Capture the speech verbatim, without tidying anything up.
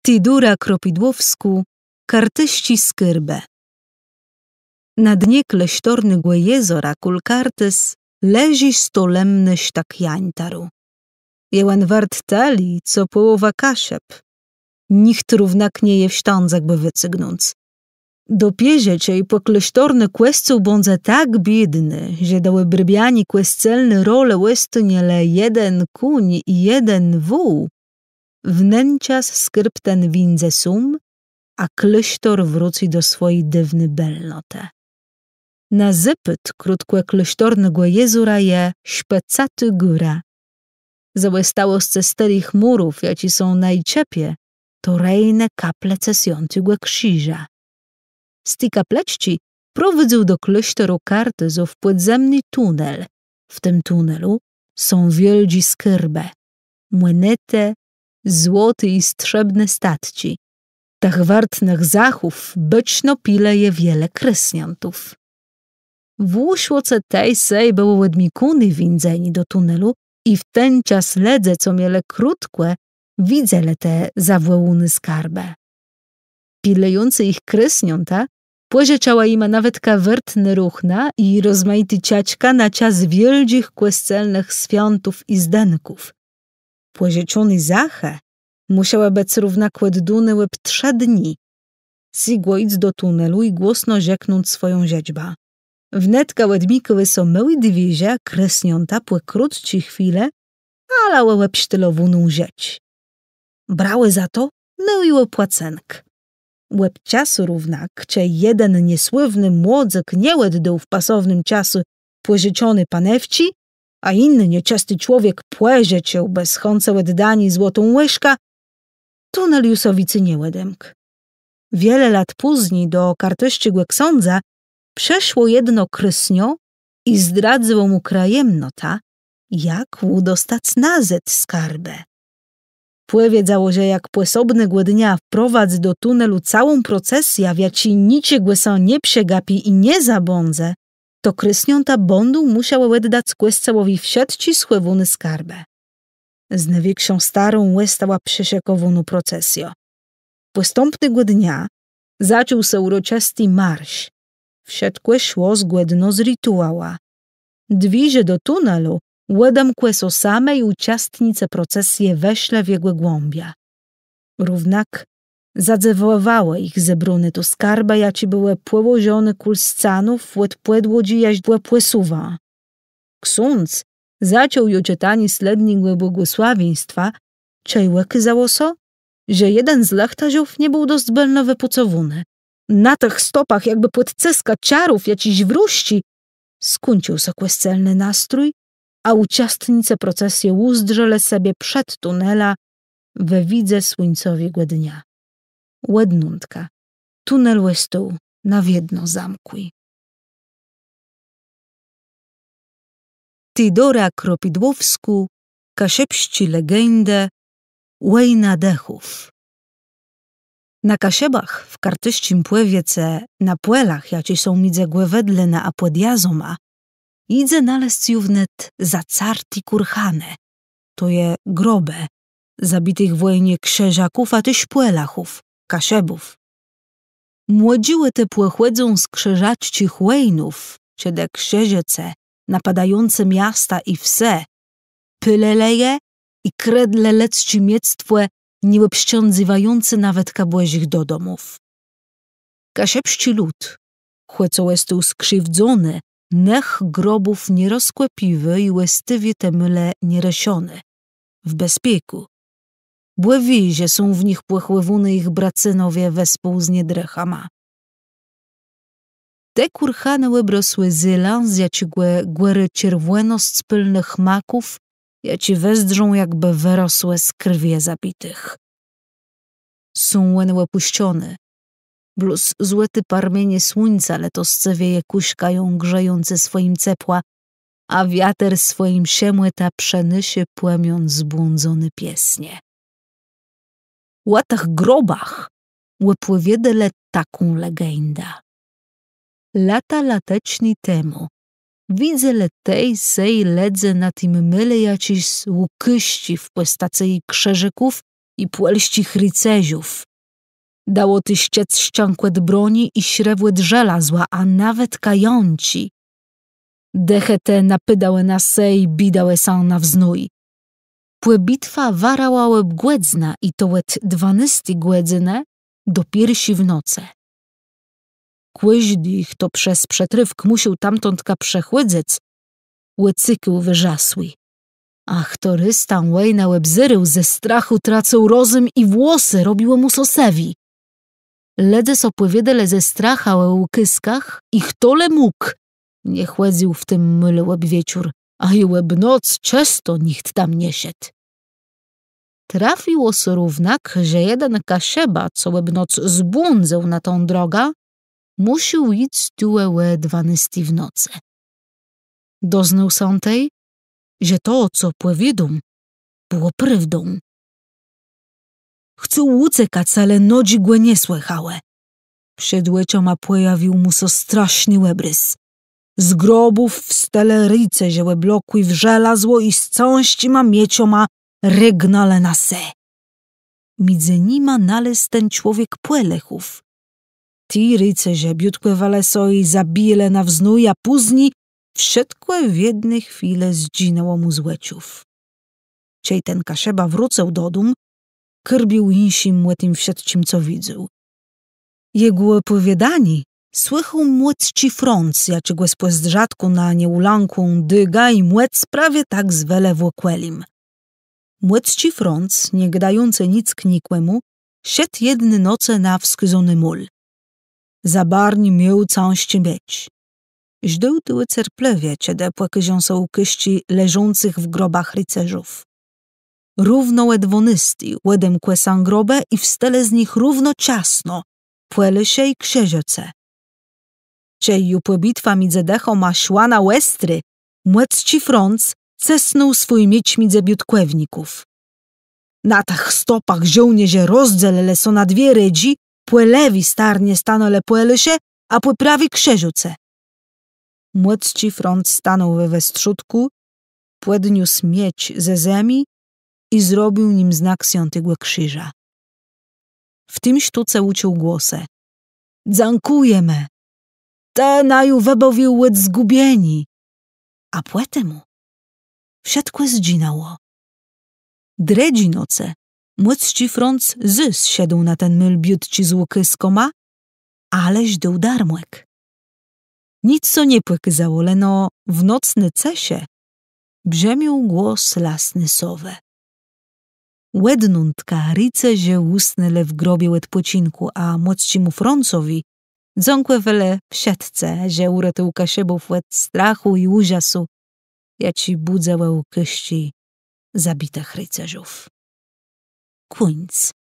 Teodora Kropidłowskô. Kartësczé skarbë. Na dnie klôsztornégò jezora kòl Kartuz leżi stolemny sztëk jantaru. Je òn wôrt tëli, co pòłowa Kaszëb. Nicht równak nie je w sztãdze gò wëcygnąc. Dopiérze czej pòklôsztorny kòscół bãdze tak biédny, że do òbrôbianiô kòscelny rolë òstónie le jeden kóń i jeden wół, wnenczas skôrb ten wińdze sóm, a klôsztor wrócy do swòji dôwny bëlnotë. Na zôpôd krótkò klôsztornégò jezora je Szpëcatô Góra. Zòstałoscë stôrëch mùrów, jaczé są na ji czëpie, to rejne kaplëce Swiãtégò Krziża. Z ti kaplëczczi prowadzył do klôsztoru Kartuzów pòdzemny tunel. W tim tunelu są wiôldżé skôrbë, mònetë, złoté i strzébrné statczi. Tëch wôrtnëch zachów bëczno pilëje wiele krôsniãtów. W ùszłoce tej-sej bëło òdmikóné wińdzenié do tunelu i w ten czas lëdze, co mielë krótkò, widzelë te zawòłóné skarbë. Pilëjącé jich krôsniãta pòżëczałë jima nawetka wôrtné ruchna i rozmajité czaczka na czas wiôldżich kòscelnëch swiãtów i zdënków. Pòżëczoné zachë mùszałë bëc równak òddóné òb trzë dni. Sygło jic do tunelu i głosno rzeknąc swòją żëczbã. Wnetka òdmikałë sã môłé dwiérze, krôsniãta pò krótczi chwilë halałë òbsztelowóną rzecz. Brałë za to môłi òpłacënk. Òb czasu równak, czej jeden niesławny młodzyk nie òddôł w pasownym czasu pòżëczoné panewczi, a jiny nieczësti człowiek pòżëcził bez chãcë òddaniô złotą łëżkã, tunel ju sã wicy nie òdemkł. Wiele lat pózni do kartësczégò ksãdza przëszło jedno krôsniã i zdradzëło mù krëjamnotã, jak ùdostac nazôd skarbë. Pòwiedzało, że jak pòsobnégò dnia wprowadzy do tunelu całą procesjã, w jaczi niczegò sã nie przegapi i nie zabãdze, to krôsniãta bãdą mùszałë òddac kòscołowi wszëtczé schòwóné skarbë. Z nôwikszą starą òstała przëszëkòwónô procesjô. Pòstãpnégò dnia zaczął sã ùroczësti marsz. Wszëtkò szło zgòdno z rituałã. Dwiérze do tunelu òdemkłë sã same i ùczãstnicë procesje weszlë w jegò głãbiã. Równak zadzëwòwałë jich zebróné tu skarbë, jaczé bëłë pòłożoné kòl scanów òd pòdłodżi jaż pò pòsuwã. Ksądz zaczął ju czëtanié slédnégò błogòsławieństwa, czej òkôzało sã, że jeden z lëchtarzów nie béł dosc bëlno wëpùcowóny. Na tëch stopach, jakbë pòd cëskã czarów jaczis wróżczi, skùńcził sã kòscelny nastrój, a ùczãstnicë procesje ùzdrzelë sebie przed tunelã we widze słuńcowégò dnia. Òdnądka tunel òstôł na wiedno zamkłi. Teodora Kropidłowskô. Kaszëbsczé legendë. Wòjna dëchów. Na Kaszëbach, w kartësczim pòwiece, na pòlach, jaczé są midzë Gòwidlënã a Pòdjazama, jidze nalezc ju wnet zacarté kùrhanë, to je grobë zabitëch w wòjnie krzëżôków, a téż Pòlôchów, Kaszëbów. Mògëłë te pòchòdzą z krzëżacczich wòjnów, czedë krzëżôcë, napadającë miasta i wse, pôlëlë je i kredlë lëdzczé miectwò, nie òbszczãdzywającë nawetka bòżich dodomów. Kaszëbsczi lud, chòcô òstôł skrziwdzony, nëch grobów nie rozkòpiwô i òstôwiô te môle nierëszoné, w bezpiekù. Bò wié, że są w nich pòchòwóny jich bracynowie wespół z niedrëchama. Te kùrhanë òbrosłë zelã, z jaczégò gòrzi czerwònosc pòlnëch maków, jaczé wëzdrzą, jakbë wërosłë z krwie zabitëch. Są òne òpùszczoné. Blós złoté parmienie słuńca letoscëwie je kùszkają, grzejącë swòjim cepłã, a wiater swòjim szëmòtã przenôszô pòmión zbłądzony piesnie. Ò tëch grobach òpòwiôdelë taką legendã. Lata lateczné temù widzelë tej-sej lëdze na tim môlu jaczés ùkôzczi w pòstacëji krzëżôków, i pòlsczich ricerzów. Dało téż czëc szczãkòt bróni i szrëwòt żelazła, a nawetka jãczi. Dëchë te napôdałë na se i biôdałë sã nawzór. Pòbitwa warała òb gòdzënã, i to òd dwanôsti gòdzënë do pierszi w nocë. Kòżdi, chto przez przëtrôfk mùszôł tamtądka przechòdzëc, ùcékôł wërzasłi. A chto rôz tã wòjnã òbzérôł, ze strachù tracył rozëm i włosë robiłë mù sã sëwé. Lëdze so pòwiôdelë ze strachã ò ùkôzkach i chto le mógł, nie chòdzył w tim môlu òb wieczór, a i òb noc czãsto nicht tam nie szedł. Trafiło sã równak, że jeden Kaszëba, co òb noc zbłądzył na tã drogã, mùszôł jic tuwò ò dwanôsti w nocë. Doznôł sã tej, że to, co pòwiôdóm, bëło prôwdą. Chcôł ùcekac, ale nodżi gò nie słëchałë. Przed òczama pòjawił mù sã straszny òbrôz. Z grobów wstelë ricerze òblokłi w żelazło i z cãżczima mieczama rëgnãlë na se. Midzë nima nalôzł ten człowiek Pòlôchów. Ti ricerze biôtkòwelë so i zabijelë nawzór, a pózni wszëtkò w jedny chwilë zdżinãło mù z òczów. Czej ten Kaszëba wrócył do dóm, kôrbił jinszim ò tim wszëtczim, co widzôł. Jegò òpòwiôdanié słëchôł młodsczi Frãc, jaczégò z pòzdrzatkù na nieùlãkłą Dëgã i Mòc prawie tak zwelë w òkòlim. Młodsczi Frãc, nie gôdającë nick nikòmù, szedł jedny nocë na wskôzóny môl. Za barni miôł cãżczi miecz. Żdôł tuwò cerplëwie, czedë pòkôżą sã ùkôzczi leżącëch w grobach ricerzów. Równo ò dwanôsti òdemkłë sã grobë i wstelë z nich równoczasno Pòlôszë i Krzëżôcë. Czej ju pòbitwa midzë dëchama szła na òstré, młodsczi Frãc cësnął swój miecz midzë biôtkòwników. Na tëch stopach żôłnérze rozdzelëlë sã na dwie rédżi, pò lewi starnie stanãlë Pòlôszë, a pò prawi Krzëżôcë. Młodsczi Frãc stanął we westrzódkù, pòdniósł miecz ze zemi i zrobił nim znak swiãtégò krziża. W tim sztóce ùczuł głosë: „Dzãkùjemë! Të naju wëbawił òd zgùbieniô!” A pòtemù wszëtkò zdżinãło. Drëdżi nocë młodsczi Frãc zôs szedł na ten môl biôtczi z ùkôzkama, ale żdôł darmôk. Nick sã nie pòkôzało, leno w nocny cëszë brzëmiôł głos lasny sowë. Òdnądka ricerze ùsnãlë w grobie òdpòczinkù, a młodsczémù Frãcowi dzãkòwelë wszëtcë, że ùretôł Kaszëbów òd strachù i ùżasu, jaczi bùdzëłë ùkôzczi zabitëch ricerzów. Kùńc.